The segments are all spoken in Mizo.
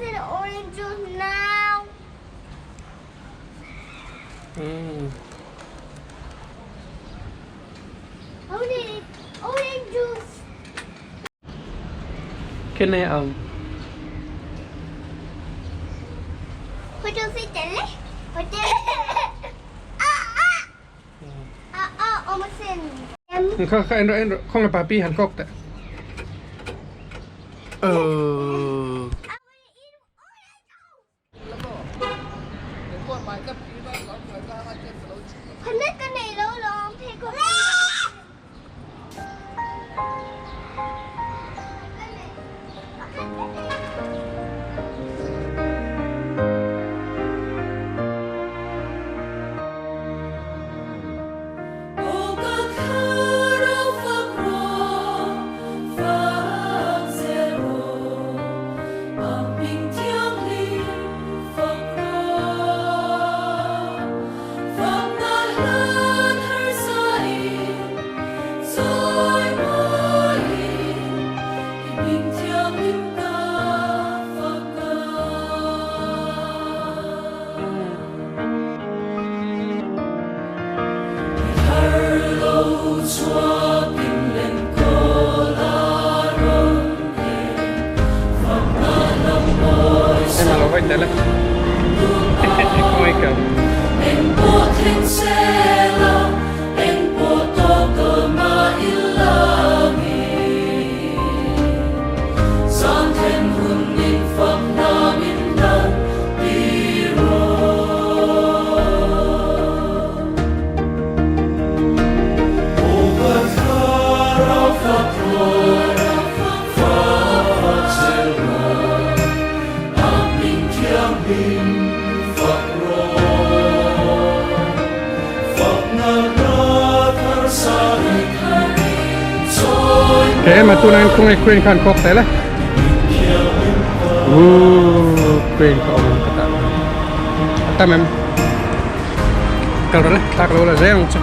an orange juice now. Mm. I want orange juice. Can I um Photo fit le. Photo. Ah ah. Ah ah almost in. Kha kha en ro en ro khong la papi han kok ta. Ờ. I want to eat orange juice. Phanat ka nei lo lawm phei ko. Em mà lo vai tele. Come ka. Thế mà tôi đang không ai quên khan kok tele. Ooh, quên ko ang kata. Ata mem. Kal ro le, tak lo la zeng chu.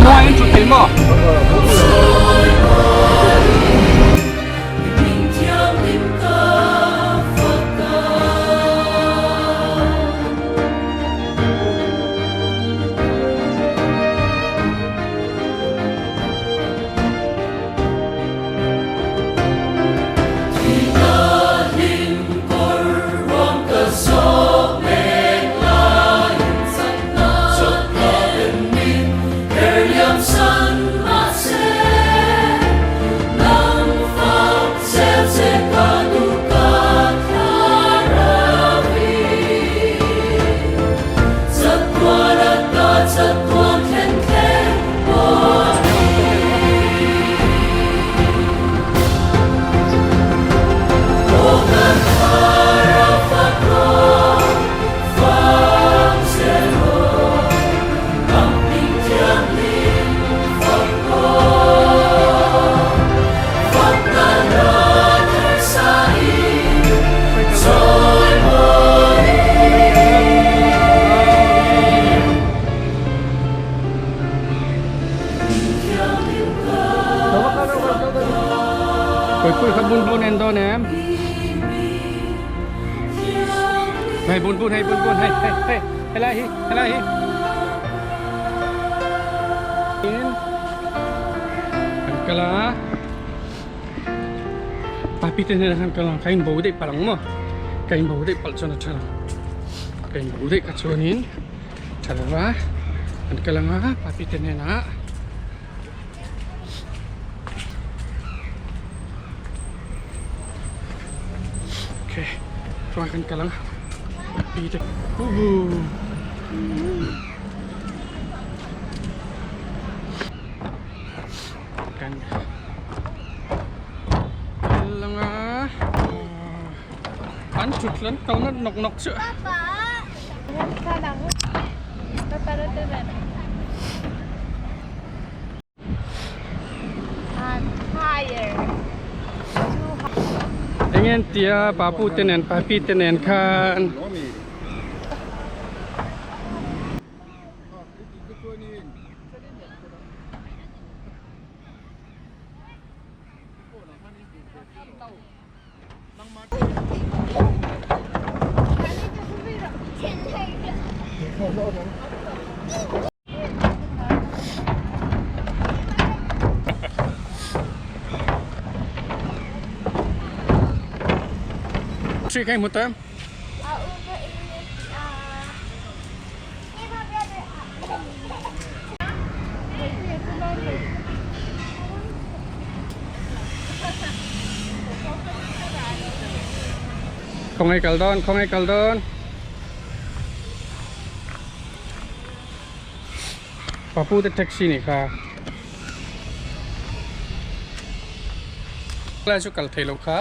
Nói anh chút mà. Koi pui kha bun bun en do nem. Hey bun bun hey bun bun hey hey hey. Hey lai hi, hey lai hi. In. Kan kala. Papi te ne kan kala kain bo dei palang mo. Kain bo dei pal chona chala. Kain bo dei ka chuanin. Chalawa. Kan kala nga papi te ne na. Chuan kan kal ang pi te huhu kan kal ang a an thut hlan kal na nawk nawk chu. Eng en tia papu te nen papi te nen khan. Hri kha i hmu tawh em? Khawngaih kal dawn, khawngaih kal dawn. Papu te taxi nih kha. Lai chu kal thei lo kha.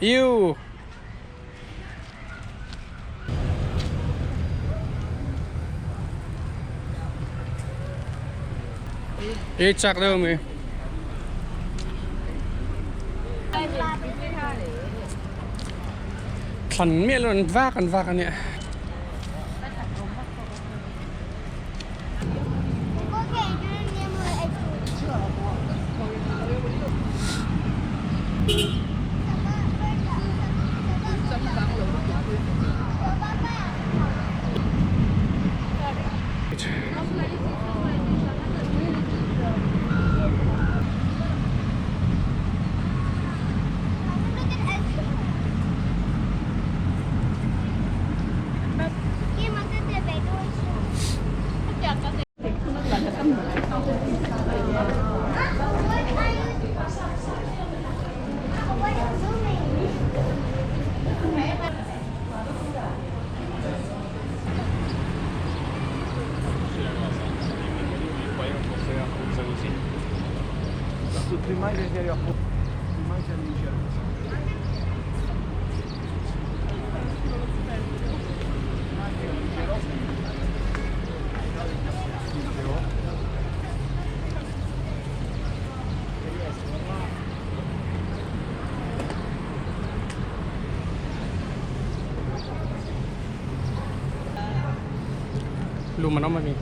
Iu. E chak deuh mi. Thlan miah lo an vak an vak a nia. Lum an awm a ni.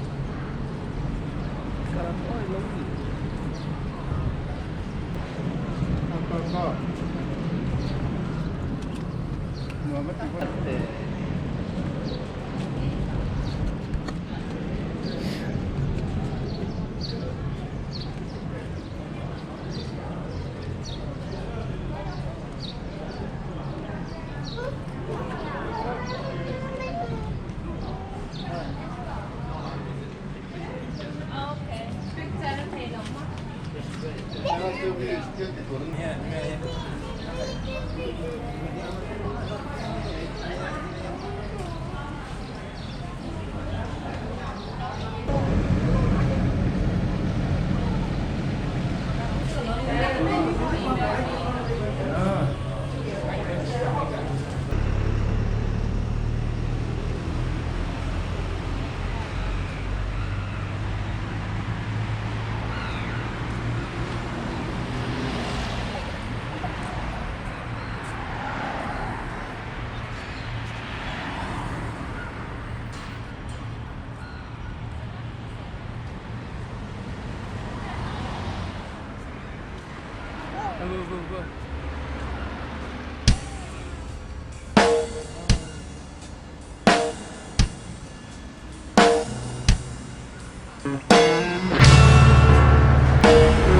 Go go go.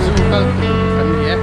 Zu kal tur kan ni e.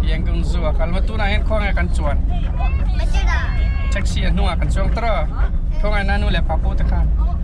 Yangon Zoo a kal tunah hian khawnge kan chuan taxi a hnungah kan chuang tawrh a khawnge nanu leh papu te khan.